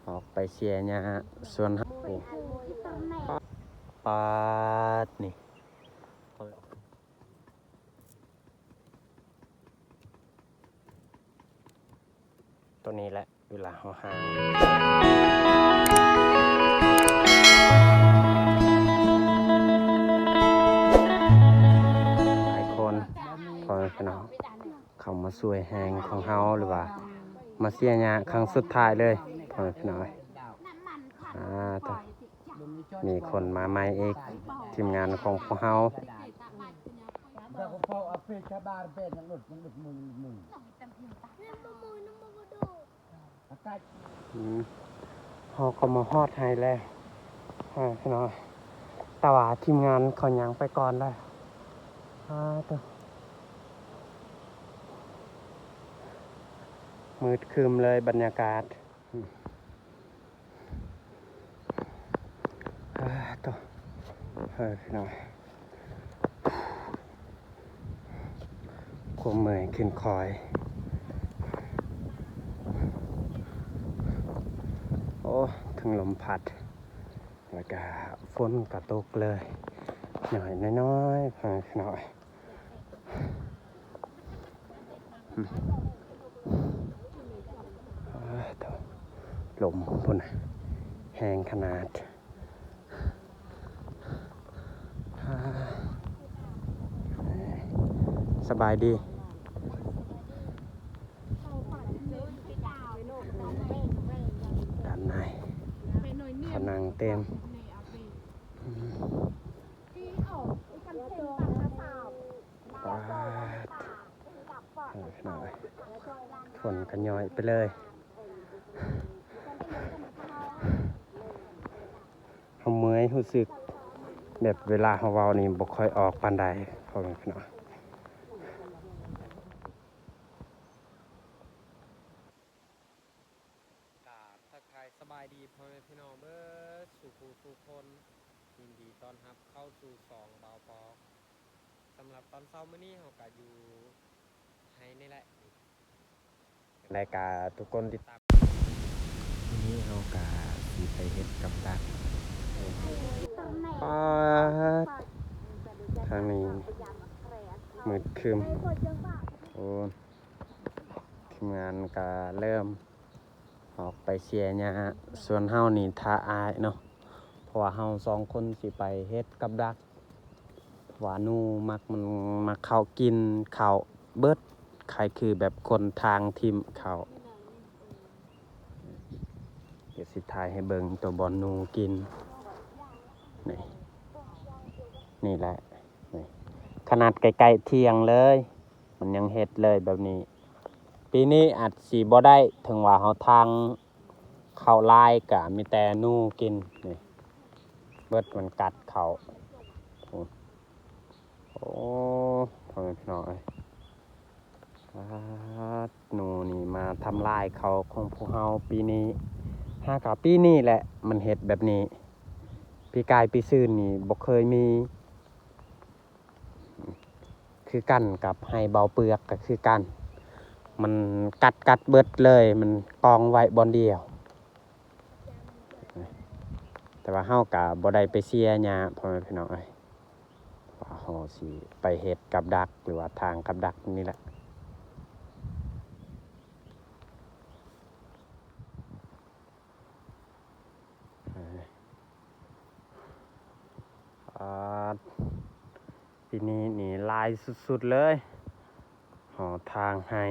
ອອກໄປເສຍຫຍ້າສວນເຮົາ. ໂອ້ ປາດນີ້ ໂຕນີ້ແຫຼະ ເວລາເຮົາຫາ ຫຼາຍຄົນ ພໍ່ແມ່ພີ່ນ້ອງ ເຂົ້າມາຊ່ວຍແຮງຂອງເຮົາ ຫຼືວ່າມາເສຍຫຍ້າຄັ້ງສຸດທ້າຍເລີຍ ພໍ່ແມ່ພີ່ນ້ອງເອີຍ. ອາ ໂທ້ ມີຄົນມາໃໝ່ອີກ ທີມງານຂອງພວກເຮົາ. ອືມ ເຮົາກໍມາຮອດໄຮ່ແລ້ວ ອ່າ ພີ່ນ້ອງ ແຕ່ວ່າທີມງານເຂົາຍ່າງໄປກ່ອນແລ້ວ. ອາ ໂທ້ ມືດຄຶ້ມເລີຍບັນຍາກາດ. ອາ ໂທ້ ເອີ ພີ່ນ້ອງ ຄວາມເມື່ອຍຂຶ້ນຄອຍ. ໂອ້ ທັງລົມພັດ ແລ້ວກະຝົນກະຕົກເລີຍ ນ້ອຍໆ ພີ່ນ້ອງ. ອາ ໂທ້ ລົມພຸ້ນນະ ແຮງຂະໜາດ. ອາ ສະບາຍດີ ດ້ານໃນ ເຂົານັ່ງເຕັມ. ອືມ ປາດ ເອີ ພີ່ນ້ອງເອີຍ ຝົນກໍຍ້ອຍໄປເລີຍ. ເຮົາເມື່ອຍ ຮູ້ສຶກແບບເວລາເຮົາເວົ້ານີ້ບໍ່ຄ່ອຍອອກປານໃດ ພໍ່ແມ່ພີ່ນ້ອງ. ກາບທັກທາຍສະບາຍດີພໍ່ແມ່ພີ່ນ້ອງເບິດສູ່ຜູ້ສູ່ຄົນ ຍິນດີຕ້ອນຮັບເຂົ້າສູ່ຊ່ອງບ່າວປອກ. ສຳລັບຕອນເຊົ້າມື້ນີ້ເຮົາກະຢູ່ໄຮ່ນີ້ແຫຼະ ແລະກະທຸກຄົນຕິດຕາມ. ມື້ນີ້ເຮົາກະຊິໄປເຮັດກັບດັກ. ປາດ ທາງນີ້ມືດຄຶ້ມ ໂອ້. ທີມງານກະເລີ່ມອອກໄປເສຍຫຍ້າ ສ່ວນເຮົານີ້ຖ້າອ້າຍເນາະ ເພາະວ່າເຮົາສອງຄົນຊິໄປເຮັດກັບດັກ ວ່າໜູມັກ ມັນມັກເຂົ້າ ກິນເຂົ້າເບິດ ຄ້າຍຄືແບບຄົນທາງຖິ້ມເຂົ້າ. ດຽວຊິຖ່າຍໃຫ້ເບິ່ງໂຕບ່ອນໜູກິນ ນີ້ ນີ້ແຫຼະ ນີ້ ຂະໜາດໃກ້ໆທ່ຽງເລີຍ ມັນຍັງເຮັດເລີຍແບບນີ້. ປີນີ້ອາດຊິບໍ່ໄດ້ ເຖິງວ່າເຮົາທາງເຂົ້າຫຼາຍກະມີແຕ່ໜູກິນ ນີ້ ເບິດມັນກັດເຂົ້າ. ໂອ້ ພໍ່ແມ່ພີ່ນ້ອງເອີຍ ປາດ ໜູນີ້ມາທຳລາຍເຂົ້າຂອງພວກເຮົາປີນີ້ ຫາກະປີນີ້ແຫຼະມັນເຮັດແບບນີ້ ປີກາຍປີຊືນນີ້ບໍ່ເຄີຍມີ. ຄືກັນກັບໄຮ່ເບົາເປືອກກໍຄືກັນ ມັນກັດກັດເບິດເລີຍ ມັນກອງໄວ້ບ່ອນດຽວ. ແຕ່ວ່າເຮົາກໍບໍ່ໄດ້ໄປເສຍຫຍ້າ ພໍ່ແມ່ພີ່ນ້ອງເອີຍ ວ່າເຮົາຊິໄປເຮັດກັບດັກ ຫຼືວ່າທາງກັບດັກນີ້ແຫຼະ. ອາ ປີນີ້ນີ້ຫຼາຍສຸດໆເລີຍ ຫໍທາງໄຮ່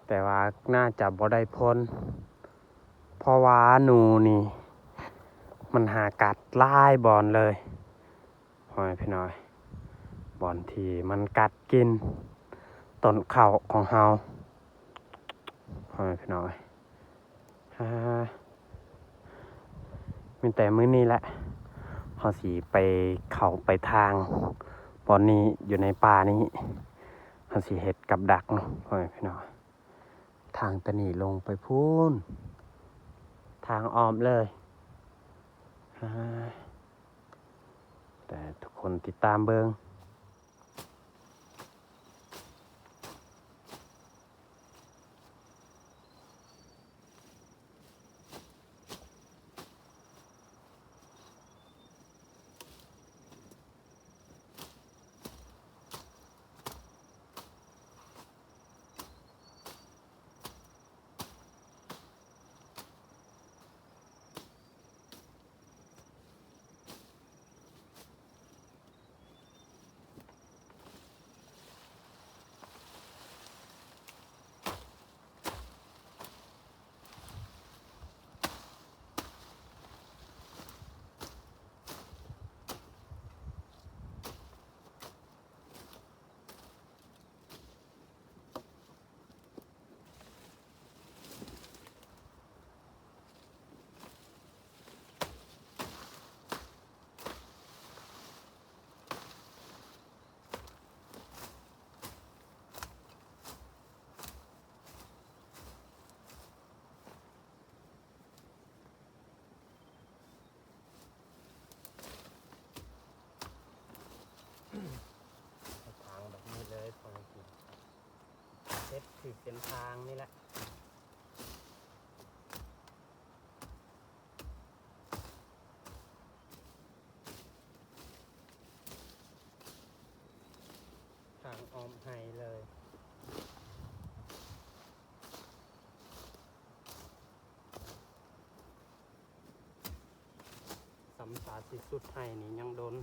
ແຕ່ວ່າໜ້າຈະບໍ່ໄດ້ຜົນ ເພາະວ່າໜູນີ້ມັນຫາກັດຫຼາຍບ່ອນເລີຍ ພໍ່ແມ່ພີ່ນ້ອງເອີຍ ບ່ອນທີ່ມັນກັດກິນຕົ້ນເຂົ້າຂອງເຮົາ ພໍ່ແມ່ພີ່ນ້ອງເອີຍ. ອາ ມີແຕ່ມື້ນີ້ແຫຼະ ເຮົາຊິໄປເຂົ້າໄປທາງບ່ອນນີ້ ຢູ່ໃນປ່ານີ້ ເຮົາຊິເຮັດກັບດັກເນາະ ພໍ່ແມ່ພີ່ນ້ອງ. ທາງຕານີ້ລົງໄປພຸ້ນ ທາງອ້ອມເລີຍ ອາ ແຕ່ທຸກຄົນຕິດຕາມເບິ່ງ. ເສັ້ນທາງນີ້ແຫຼະ ທາງອ້ອມໄຮ່ເລີຍ. ສຳສາຊິສຸດໄຮ່ນີ້ຍັງດົນ.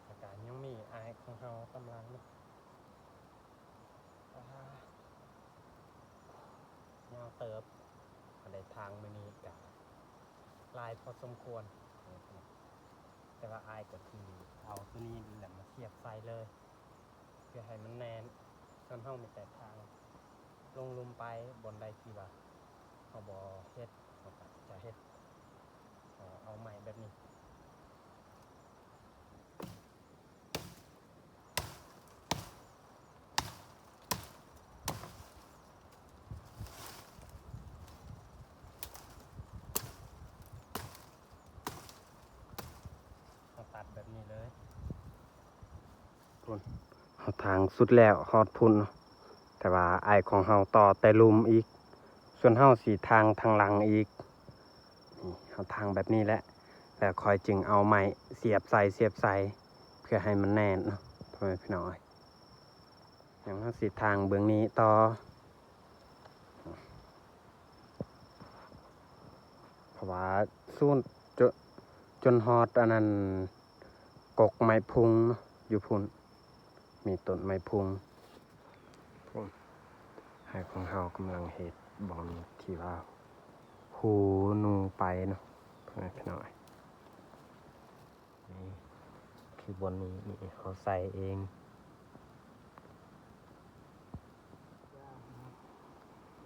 ແລ້ວກະຍັງມີອ້າຍຂອງເຮົາກຳລັງ ອ່າ ຍາວເຕີບ ກະໄດ້ທາງມື້ນີ້ກະຫຼາຍພໍສົມຄວນ ແຕ່ວ່າອ້າຍກະຄືເອົາໂຕນີ້ແຫຼະມາສຽບໃສ່ເລີຍ ເພື່ອໃຫ້ມັນແໜ້ນ. ສ່ວນເຮົາມີແຕ່ທາງລົງລຸ່ມໄປ ບ່ອນໃດທີ່ວ່າເຮົາບໍ່ເຮັດ ເຮົາກະຈະເຮັດ ເອົາໄມ້ແບບນີ້ ເຮົາຕັດແບບນີ້ເລີຍ. ພຸ້ນ ເຮົາທາງສຸດແລ້ວ ຮອດພຸ້ນເນາະ ແຕ່ວ່າອ້າຍຂອງເຮົາຕໍ່ແຕ່ລຸ່ມອີກ ສ່ວນເຮົາຊິທາງທາງຫຼັງອີກ. ນີ້ ເຮົາທາງແບບນີ້ແຫຼະ ແລ້ວຂ້ອຍຈຶ່ງເອົາໄມ້ສຽບໃສ່ ສຽບໃສ່ ເພື່ອໃຫ້ມັນແໜ້ນເນາະ ພໍ່ແມ່ພີ່ນ້ອງເອີຍ. ຍັງເຮົາຊິທາງເບື້ອງນີ້ຕໍ່ ເພາະວ່າສູນ ຈົນ ຈົນຮອດອັນນັ້ນ ກົກໄມ້ພຸງເນາະ ຢູ່ພຸ້ນ ມີຕົ້ນໄມ້ພຸງ. ພຸ້ນ ອ້າຍຂອງເຮົາກຳລັງເຮັດບ່ອນທີ່ວ່າຮູໜູໄປເນາະ ພໍ່ແມ່ພີ່ນ້ອງເອີຍ. ນີ້ຄືບ່ອນນີ້ ນີ້ເຮົາໃສ່ເອງ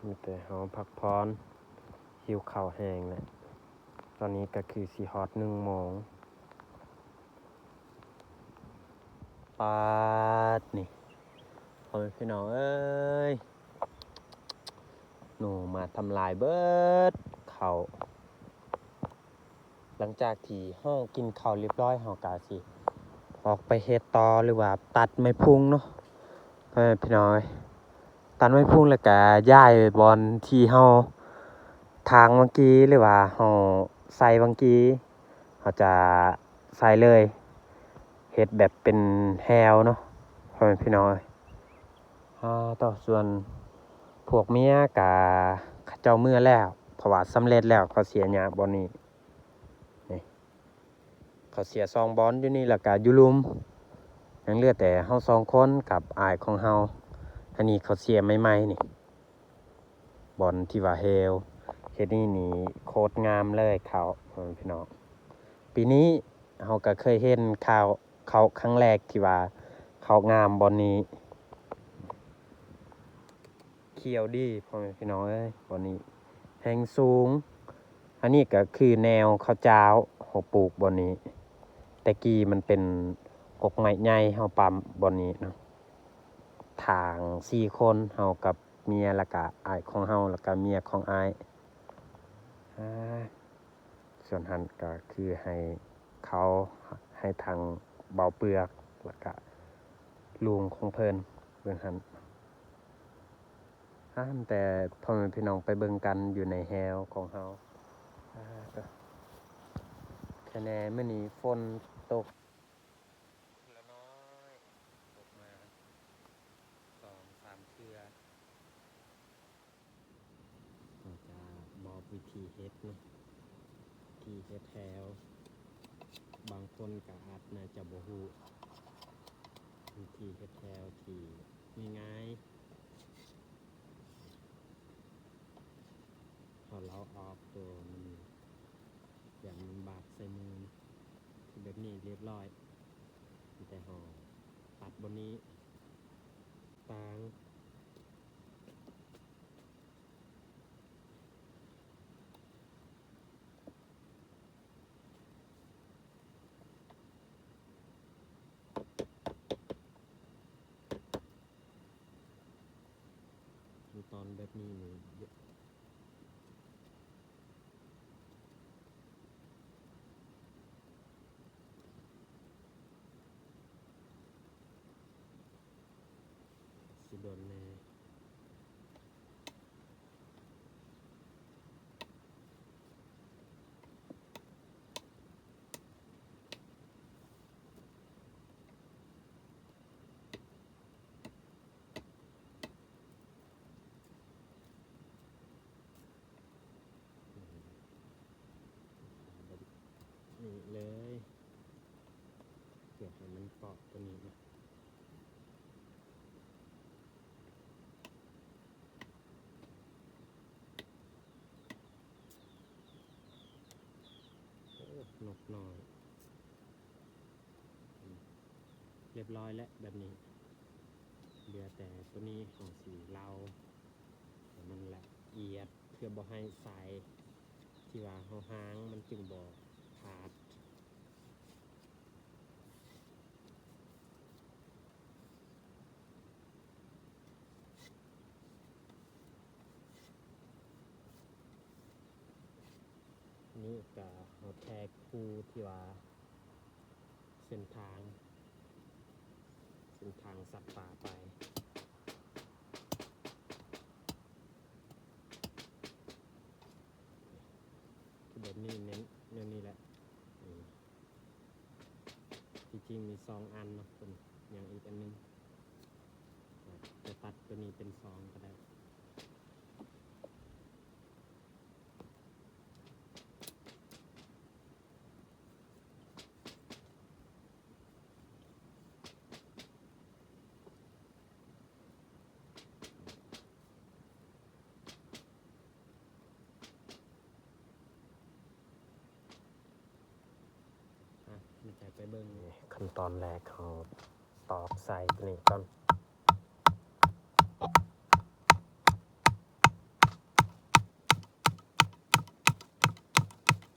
ມີແຕ່ເຮົາພັກຜ່ອນ ຫິວເຂົ້າແຮງແຫຼະ. ຕອນນີ້ກະຄືຊິຮອດໜຶ່ງໂມງ. ປາດ ນີ້ ພໍ່ແມ່ພີ່ນ້ອງເອີຍ ໜູມາທຳລາຍເບິດເຂົ້າ. ຫຼັງຈາກທີ່ເຮົາກິນເຂົ້າລຽບຮ້ອຍ ເຮົາກະຊິອອກໄປເຮັດຕໍ່ ຫຼືວ່າຕັດໄມ້ພຸງເນາະ. ເອີ ພີ່ນ້ອງເອີຍ ຕັດໄມ້ພຸງແລ້ວກະຍ້າຍບ່ອນທີ່ເຮົາຖາງຫວ່າງກີ້ ຫຼືວ່າເຮົາໃສ່ຫວ່າງກີ້ ເຮົາຈະໃສ່ເລີຍ ເຮັດແບບເປັນແຮວເນາະ ພໍ່ແມ່ພີ່ນ້ອງເອີຍ. ອາ ຕໍ່ ສ່ວນພວກເມຍກະເຂົາເຈົ້າເມືອແລ້ວ ເພາະວ່າສຳເລັດແລ້ວ ເຂົາເສຍຫຍ້າບ່ອນນີ້ ນີ້ ເຂົາເສຍສອງບ່ອນຢູ່ນີ້ ແລ້ວກະຢູ່ລຸ່ມ ຍັງເຫຼືອແຕ່ເຮົາສອງຄົນກັບອ້າຍຂອງເຮົາ. ອັນນີ້ເຂົາເສຍໃໝ່ໆ ນີ້ ບ່ອນທີ່ວ່າແຮວເຮັດນີ້ນີ້ ໂຄດງາມເລີຍເຂົ້າ ພໍ່ແມ່ພີ່ນ້ອງ. ປີນີ້ເຮົາກະເຄີຍເຫັນເຂົ້າ ເຂົ້າຄັ້ງແລກທີ່ວ່າເຂົ້າງາມບ່ອນນີ້ ຂຽວດີ ພໍ່ແມ່ພີ່ນ້ອງເອີຍ ບ່ອນນີ້ແຮງສູງ. ອັນນີ້ກະຄືແນວເຂົ້າຈ້າວເຮົາປູກບ່ອນນີ້ ແຕ່ກີ້ມັນເປັນກົກໄມ້ໃຫຍ່ ເຮົາປ້ຳບ່ອນນີ້ເນາະ ຖາງສີ່ຄົນ ເຮົາກັບເມຍ ແລ້ວກະອ້າຍຂອງເຮົາ ແລ້ວກະເມຍຂອງອ້າຍ. ອາ ສ່ວນຫັ້ນກະຄືໃຫ້ເຂົາ ໃຫ້ທາງເບົາເປືອກ ແລ້ວກະລຸງຂອງເພິ່ນເບິ່ງຫັ້ນ. ອາ ແຕ່ພໍ່ແມ່ພີ່ນ້ອງໄປເບິ່ງກັນຢູ່ໃນແຮວຂອງເຮົາ. ອາ ແຕ່ແນ່ມື້ນີ້ຝົນຕົກລະນ້ອຍ ຕົກມາສອງສາມເທື່ອ. ເຮົາຈະບອກວິທີເຮັດເນາະ ວິທີເຮັດແຮວ ບາງຄົນກະອາດໜ້າຈະບໍ່ຮູ້ ວິທີເຮັດແຮວທີ່ງ່າຍໆ. ເຮົາເລົາອອກໂຕມັນ ຢ້ານມັນບາດໃສ່ມື. ຄືແບບນີ້ລຽບຮ້ອຍ ມີແຕ່ເຮົາຕັດບ່ອນນີ້ ຕາງ ຂັ້ນຕອນແບບນີ້ນີ້ ຊິດົນແດ່. ນີ້ເລີຍ ເພື່ອໃຫ້ມັນເກາະຕົວນີ້ນະ. ໂອ້ ນົກນ້ອຍ ອືມ ລຽບຮ້ອຍແລ້ວແບບນີ້ ເຫຼືອແຕ່ໂຕນີ້ເຮົາຊິເລົາໃຫ້ມັນລະອຽດ ເພື່ອບໍ່ໃຫ້ສາຍທີ່ວ່າເຮົາຫາງມັນຈຶ່ງບໍ່ຂາດ. ນີ້ກະເຮົາແທກຄູ່ທີ່ວ່າເສັ້ນທາງ ເສັ້ນທາງສັດປ່າໄປ ຄືແບບນີ້ ແນວ ແນວນີ້ແຫຼະ ອືມ. ທີ່ຈິງມີສອງອັນເນາະ ຕົວນີ້ຍັງອີກອັນໜຶ່ງ ຈະຕັດຕົວນີ້ເປັນສອງກະໄດ້. ອະ ມາຈະໄປເບິ່ງ ນີ້ ຂັ້ນຕອນແລກເຮົາຕອກໃສ່ຕົວນີ້ກ່ອນ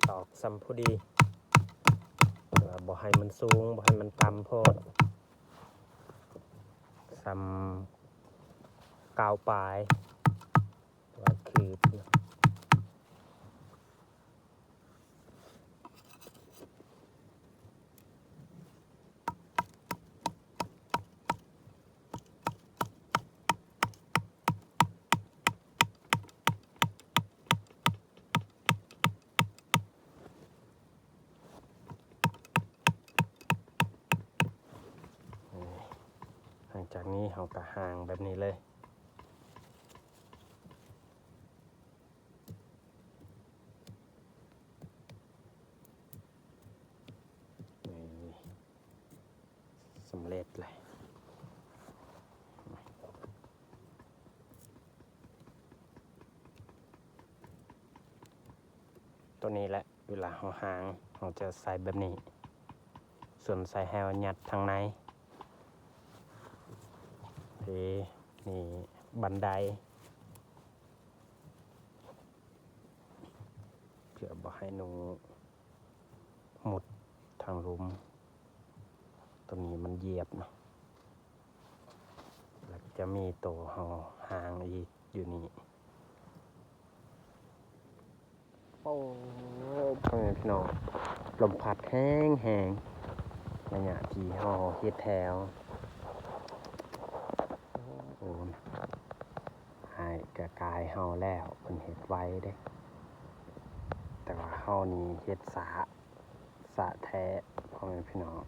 ຕອກສ່ຳພໍດີ ແຕ່ວ່າບໍ່ໃຫ້ມັນສູງ ບໍ່ໃຫ້ມັນຕ່ຳໂພດ ສ່ຳ ເກົ້າປາຍ ວ່າຄືບ. ເ ເຮົາກະຫາງແບບນີ້ເລີຍ. ນີ້ ສຳເລັດເລີຍ. ໂຕນີ້ແຫຼະ ເວລາເຮົາຫາງ ເຮົາຈະໃສ່ແບບນີ້ ສ່ວນໃສ່ແຮ້ວຍັດທາງໃນ. ເອີ ນີ້ບັນໄດ ເພື່ອບໍ່ໃຫ້ໜູມຸດທາງລຸ່ມ. ໂຕນີ້ມັນຢຽບເນາະ ແລ້ວຈະມີໂຕເຮົາຫາງອີກຢູ່ນີ້. ໂອ້ ພໍ່ແມ່ພີ່ນ້ອງ ລົມພັດແຮງໆ ໄລຍະທີ່ເຮົາເຮັດແຮ້ວ. ໂອ້ ອ້າຍກະກາຍເຮົາແລ້ວ ເພິ່ນເຮັດໄວເດ້ ແຕ່ວ່າເຮົານີ້ເຮັດຊ້າ ຊ້າແທ້ ພໍ່ແມ່ພີ່ນ້ອງ.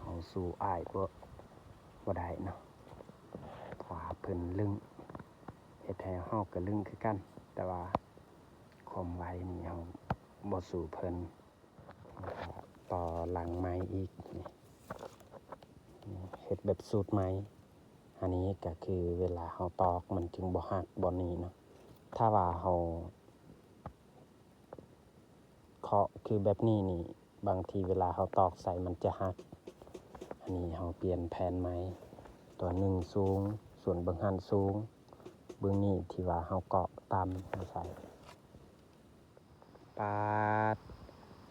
ເຮົາສູ້ອ້າຍບໍ່ ບໍ່ໄດ້ເນາະ ເພາະວ່າເພິ່ນລຶ້ງ ເຮັດແຮ້ວເຮົາກະລຶ້ງຄືກັນ ແຕ່ວ່າຄວາມໄວນີ້ເຮົາບໍ່ສູ້ເພິ່ນ. ແລ້ວກະຕໍ່ຫຼັງໃໝ່ອີກ ນີ້ ເຮັດແບບສູດໃໝ່. ອັນນີ້ກະຄືເວລາເຮົາຕອກມັນຈຶ່ງບໍ່ຫັກບ່ອນນີ້ເນາະ ຖ້າວ່າເຮົາ ເຄາະຄືແບບນີ້ນີ້ ບາງທີເວລາເຮົາຕອກໃສ່ມັນຈະຫັກ. ອັນນີ້ເຮົາປ່ຽນແຜ່ນໃໝ່ ຕົວໜຶ່ງສູງ ສ່ວນເບື້ອງຫັ້ນສູງ ເບື້ອງນີ້ທີ່ວ່າເຮົາເກາະຕ່ຳເຮົາໃສ່. ປາດ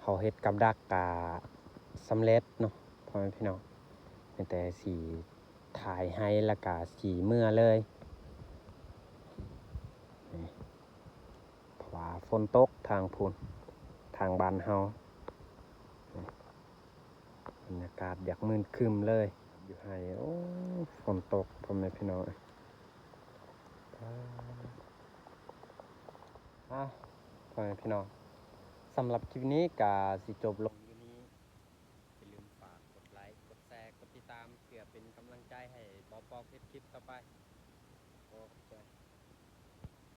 ເຮົາເຮັດກັບດັກກະສຳເລັດເນາະ ພໍ່ແມ່ພີ່ນ້ອງ. ມີແຕ່ຊິຖ່າຍໄຮ່ ແລ້ວກະຊິເມືອເລີຍ ນີ້ ເພາະວ່າຝົນຕົກທາງພຸ້ນ ທາງບ້ານເຮົາ. ບັນຍາກາດຢາກມືດຄຶ້ມເລີຍ ຢູ່ໄຮ່. ໂອ້ ຝົນຕົກ ພໍ່ແມ່ພີ່ນ້ອງ. ອ້າວ ພໍ່ແມ່ພີ່ນ້ອງ ສຳລັບຄລິບນີ້ກະຊິຈົບລົງ